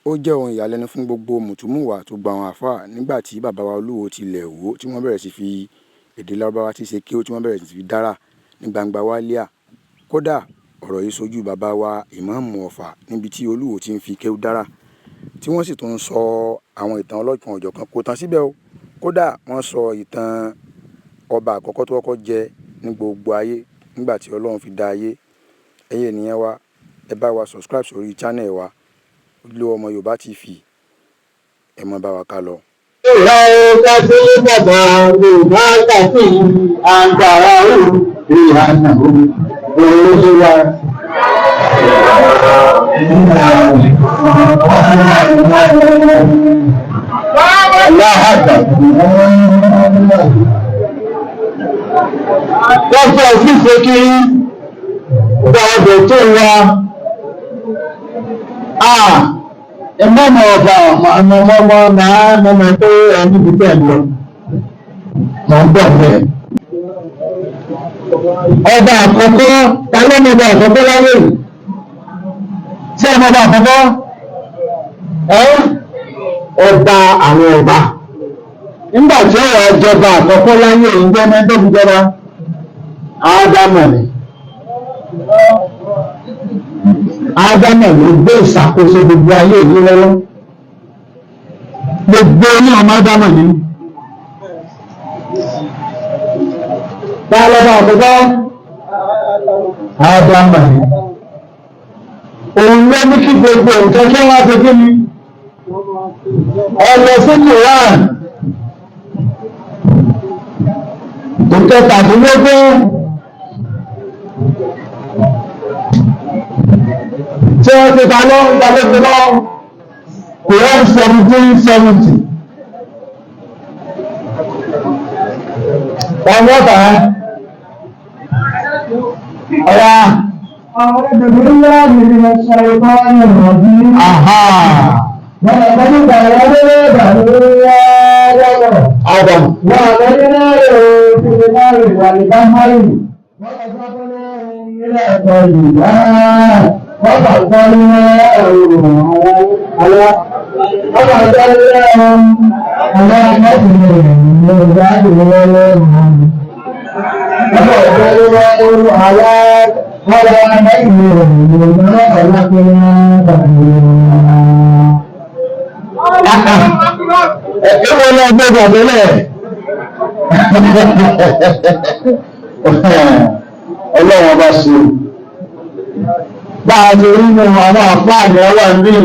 Ó jẹ́ ohun ìyàlẹ́nu fún gbogbo mùtúmùwà tó gba àwọn àáfàá nígbà tí bàbá wa Olúwo ti ilẹ̀ Ìwó tí wọ́n bẹ̀rẹ̀ sí fi èdè Lárúbáwá tí í ṣe kéwú tí wọ́n bẹ̀rẹ̀ sí fi dára ní gbangba wálíà. Kódà ọ̀rọ̀ yìí ṣojú bàbá wa Ìmáàmù Ọ̀fà níbi tí Olúwo ti ń fi kéwú dára, tí wọ́n sì tún ń sọ àwọn ìtàn ọlọ́kan òjọ̀kan kò tán síbẹ̀ o. Kódà wọ́n sọ ìtàn ọba àkọ́kọ́ tó kọ́kọ́ jẹ ní gbogbo ayé nígbà tí Ọlọ́run fi dá ayé. Ẹ̀yin ènìyàn wa, ẹ bá wa subscribe sórí channel wa, Ojúlówó Ọmọ Yorùbá TV. Ẹ máa bá wa ká lọ. Wọ́n fẹ́ fífẹ́ kí gba ọbẹ̀ tó wá. Ẹmọ́mọ̀ ọba ọmọ máa mọ́mọ́ tó ẹni bí tẹ́ lọ. Mọ̀ ń bọ̀ bẹ́ẹ̀. Ọba àkọ́kọ́, ta ló mọ ọba àkọ́kọ́ láyé yìí? Ṣé ẹ mọ ọba àkọ́kọ́? Ẹ́ ọba àwọn ọba. Nígbà tí ọ̀rọ̀ ìjọba àkọ́kọ́ láyé yìí ń jẹ́ mẹ́ńdọ́gbìjọba, Ádámọ̀ ni. Ádámọ̀ ló gbé ìṣàkóso gbogbo ayé yìí lọ́wọ́. Gbogbo ní ọmọ Ádámọ̀ ni. Ta lọ́ba àkọ́kọ́? Ádámọ̀ ni. Òun ló ní kí gbogbo nǹkan kí wọ́n fi kí ni? Ọlọ sí Quran. Ìkẹtàdínlógún. Tí wọ́n ti ta lọ, ta ló ti lọ? Quran 1770. Wọ́n wọ́n tà á. Ọ̀yá. أعوذ بالله من الشيطان الرجيم. Àhá. ولقد بلغنا بني آدم Adam. وعلينا له في البر والبحر ورزقناهم من الطيبات وفضلناهم على وفضلناهم على كثير من عبادهم وفضلناهم على كثير مما خلقنا تفضيلا. Ẹ̀wọ̀n náà gbọ́dọ̀ tẹ́lẹ̀. Ọlọ́run ọba ṣe. Bá a ti rí nínú àwọn àfáàní ọwọ́ ń rí.